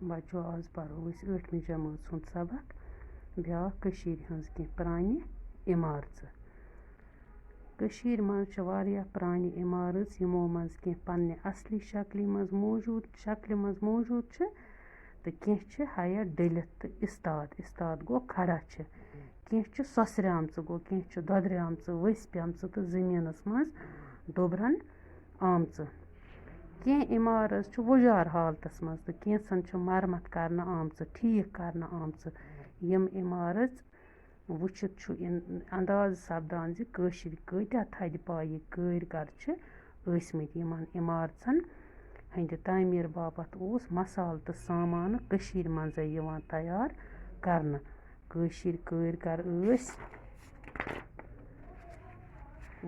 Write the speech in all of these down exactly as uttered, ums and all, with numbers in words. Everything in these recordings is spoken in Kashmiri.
بچو، آز پرو أسۍ ٲٹھمہِ جمٲژ ہُنٛد سبق، بیٛاکھ کٔشیٖرِ ہٕنٛز کینٛہہ پرٛانہِ عمارژٕ۔ کٔشیٖرِ منٛز چھِ واریاہ پرٛانہِ عمارژ، یِمو منٛز کینٛہہ پننہِ اصلی شکلہِ منٛز موجود، شکلہِ منٛز موجود چھِ، تہٕ کینٛہہ چھِ ہیَہ ڈٔلِتھ تہٕ استاد، استاد گوٚو کھڑا چھِ۔ کینٛہہ چھِ سۄسریمژٕ، گوٚو کینٛہہ چھِ دۄدریمژٕ، ؤسۍ پیمژٕ تہٕ زٔمیٖنَس منٛز دۄبرن آمژٕ۔ کینٛہہ عمارژ چھِ وُجار حالتس منٛز تہٕ کینٛژن چھِ مرمت کرنہٕ آمژٕ، ٹھیٖک کرنہٕ آمژٕ۔ یِم عمارژ وٕچھِتھ چھُ اِن-، اندازٕ سپدان زِ کٲشِرۍ کۭتیٛاہ تھدِ پایِکۍ کٲرۍ گر چھِ ٲسۍ مٕتۍ۔ یِمن عمارژن ہٕنٛدِ تعمیٖر باپتھ اوس مسالہٕ تہٕ سامانہٕ کٔشیٖرِ منٛزَے یِوان تیار کرنہٕ۔ کٲشِرۍ کٲرۍ گر ٲسۍ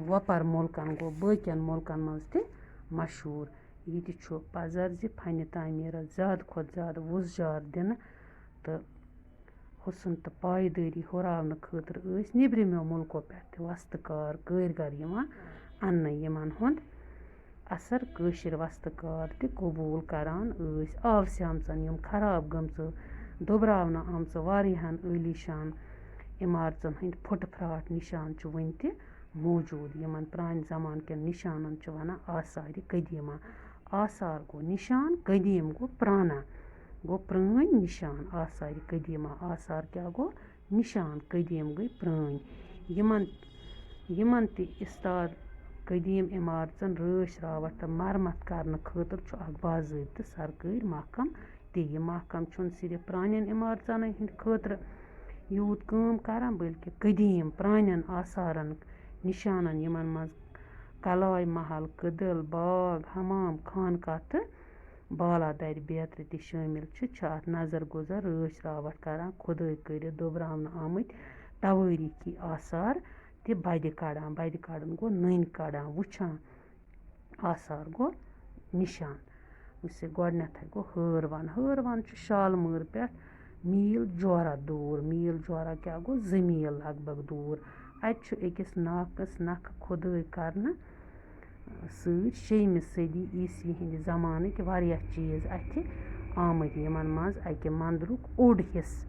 وۄپَر مُلکَن، گوٚو باقیَن مُلکَن منٛز تہِ مشہوٗر۔ یہِ تہِ چھُ پَزر زِ فنِ تعمیٖرَس زیادٕ کھۄتہٕ زیادٕ وُژھ جار دِنہٕ تہٕ حُسن تہٕ پایدٲری ہُراونہٕ خٲطرٕ ٲسۍ نیٚبرِمٮ۪و مُلکو پٮ۪ٹھ تہِ وستہٕ کار کٲرۍ گر یِوان اَننہٕ۔ یِمَن ہُنٛد اثر کٲشِرۍ وستہٕ کار تہِ قبوٗل کران ٲسۍ۔ آوسیمژن یِم خراب گٔمژٕ، دۄبراونہٕ آمژٕ واریاہن عٲلیشان عمارژن ہٕنٛدۍ پھُٹ پھراٹ نِشان چھِ وُنہِ تہِ موجود۔ یِمن پرانہِ زمانہٕ کٮ۪ن نِشانن چھِ وَنان آثارِ قدیٖمہ۔ آثار گوٚو نِشان، قدیٖم گوٚو پرانا، گوٚو پرٲنۍ نِشان۔ آثارِ قدیٖمہ، آثار کیٛاہ گوٚو؟ نِشان۔ قدیٖم گٔے پرٲنۍ۔ یِمن، یِمن تہِ استاد قدیٖم عمارژن رٲچھ راوٹھ تہٕ مرمت کرنہٕ خٲطرٕ چھُ اکھ باضٲبطہٕ سرکٲرۍ محکمہٕ تہِ۔ یہِ محکمہٕ چھُنہٕ صرف پرانٮ۪ن عمارژن ہٕنٛدِ خٲطرٕ یوٗت کٲم کران، بلکہِ قدیٖم پرانٮ۪ن آثارن، نِشانن، یِمن منٛز کلاے محل، کدل، باغ، حمام، خانقاہ تہٕ بالادرِ بیترِ تہِ شٲمِل چھِ، چھِ اَتھ نظر گُزر، رٲچھ راوَٹھ کران، کھُدٲے کٔرِتھ دۄبراونہٕ آمٕتۍ توٲریٖخی آثار تہِ بدِ کڑان۔ بدِ کڑُن گوٚو نٔنۍ کڑان، وٕچھان آثار گوٚو نِشان۔ وٕچھ سا، گۄڈٕنٮ۪تھٕے گوٚو ہٲروَن۔ ہٲروَن چھُ شالمٲر پٮ۪ٹھ میٖل جورہ دوٗر۔ میٖل جورہ کیٛاہ گوٚو؟ زٕ میٖل لگ بگ دوٗر۔ اَتہِ چھُ أکِس ناکَس نَکھٕ کھُدٲے کرنہٕ سۭتۍ شیٚیِمہِ صدی عیسوی ہٕنٛدِ زمانٕکۍ واریاہ چیٖز اَتھِ آمٕتۍ، یِمن منٛز اَکہِ مندرُک اوٚڑ حصہٕ،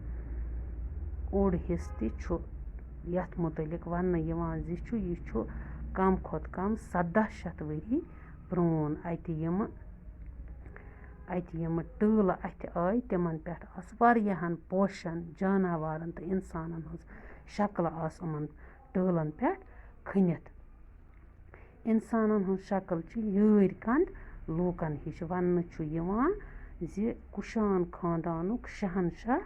اوٚڑ حصہٕ تہِ چھُ، یَتھ مُتعلِق وَننہٕ یِوان زِ چھُ، یہِ چھُ کم کھۄتہٕ کم سَداہ شیٚتھ ؤری پرٛون۔ اَتہِ یِمہٕ، اَتہِ یِمہٕ ٹٲلہٕ اَتھِ آیہِ، تِمن پٮ۪ٹھ آسہٕ واریاہن پوشن، جاناوارن تہٕ اِنسانن ہٕنٛز شکلہٕ آسہٕ یِمن ٹٲلن پٮ۪ٹھ کھٔنِتھ۔ اِنسانَن ہٕنٛز شکل چھِ یٲرۍ کَنٛد لوٗکَن ہِش۔ وَننہٕ چھُ یِوان زِ کُشان خاندانُک شہنشاہ،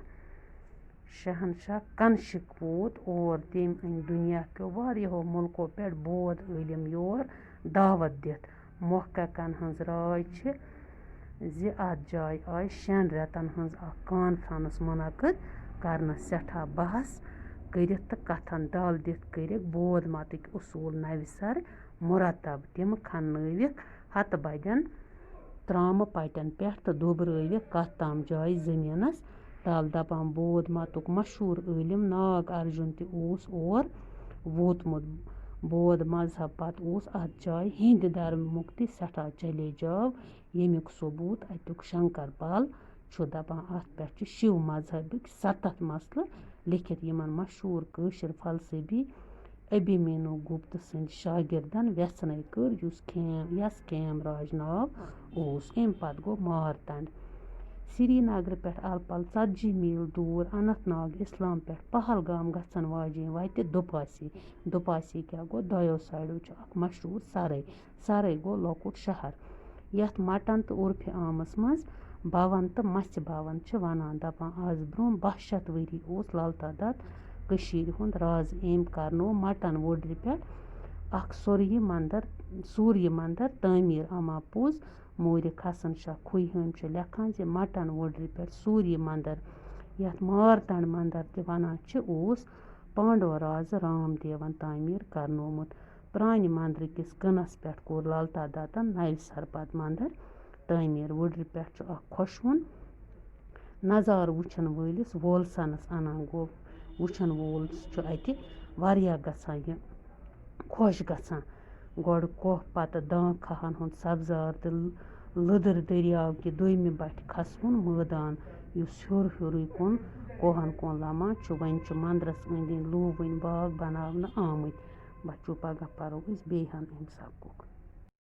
شہنشاہ کنشک ووت اور۔ تٔمۍ أنۍ دُنیا کیو واریاہو مُلکو پٮ۪ٹھ بود عٲلِم یور دعوت دِتھ۔ محققن ہٕنٛز راے چھِ زِ اَتھ جایہِ آیہِ شٮ۪ن رٮ۪تَن ہٕنٛز اَکھ کانفرنس منعقد کرنہٕ۔ سٮ۪ٹھاہ بحث کٔرِتھ تہٕ کتھن دل دِتھ کٔرِکھ بود متٕکۍ اصوٗل نوِ سرٕ مرتب۔ تِم کھننٲوِکھ ہتہٕ بدٮ۪ن ترامہٕ پٹٮ۪ن پٮ۪ٹھ تہٕ دۄبرٲوِکھ کتھ تام جایہِ زٔمیٖنس تل۔ دپان بود متُک مشہوٗر عٲلِم ناگ ارجُن تہِ اوس اور ووتمُت۔ بود مذہب پتہٕ اوس اتھ جایہِ ہیٚنٛدِ دھرمُک تہِ سٮ۪ٹھاہ چلے جاو، ییٚمیُک ثبوٗت اتیُک شنکر پل چھُ۔ دپان اتھ پٮ۪ٹھ چھِ شِو مذہبٕکۍ ستتھ مسلہٕ لیکھِتھ، یِمن مشہوٗر کٲشِر فلسفی ابھیمینو گپت سٕنٛدۍ شاگردن وٮ۪ژھنَے کٔر، یُس کھیم، یس کھیم راج ناو اوس۔ اَمہِ پتہٕ گوٚو مارتنڈ۔ سری نگرٕ پٮ۪ٹھ الہٕ پلہٕ ژتجی میٖل دوٗر اننت ناگ اسلام پٮ۪ٹھ پہلگام گژھن واجیٚنۍ وتہِ دُپاسی۔ دُپاسی کیٛاہ گوٚو؟ دۄیو سایڈو چھُ اکھ مشہوٗر سرے۔ سرے گوٚو لۄکُٹ شہر، یتھ مٹن تہٕ عرفِ عامس منٛز بھون تہٕ مژھِ بھون چھِ ونان۔ دپان، از برونٛہہ باہ شیٚتھ ؤری اوس للتا دت کٔشیٖرِ ہُنٛد رازٕ۔ أمۍ کرنوو مٹن وُڈرِ پٮ۪ٹھ اکھ سوریہِ مندر، سوریہِ مندر تعمیٖر۔ اما پوٚز مورِخ حسن شاہ کھویہٲمۍ چھُ لیکھان زِ مٹن وُڈرِ پٮ۪ٹھ سوریہِ مندر، یتھ مارتنڈ مندر تہِ ونان چھِ، اوس پانڈو رازٕ رام دیون تعمیٖر کرنومُت۔ پرانہِ مندرٕ کِس کٕنس پٮ۪ٹھ کوٚر للتا دتن نوِ سرٕ پتہٕ مندر تعمیٖر۔ وُڈرِ پٮ۪ٹھ چھُ اکھ خۄشوُن نظارٕ وٕچھن وٲلِس وولسنس انان۔ گوٚو، وٕچھن وول چھُ اتہِ واریاہ گژھان یہِ خۄش گژھان۔ گۄڈٕ کوہ، پتہٕ دانٛ کھاہن ہُنٛد سبزار تہٕ لٔدٕر دٔریاو کہِ دوٚیمہِ بَٹھِ کھسوُن مٲدان، یُس ہیوٚر ہیوٚرُے کُن کوہَن کُن لمان چھُ۔ وۄنۍ چھِ مندرَس أنٛدۍ أنٛدۍ لوٗبوٕنۍ باغ بناونہٕ آمٕتۍ۔ بچو، پگاہ پرو أسۍ بیٚیہِ ہن اَمہِ سبقُک۔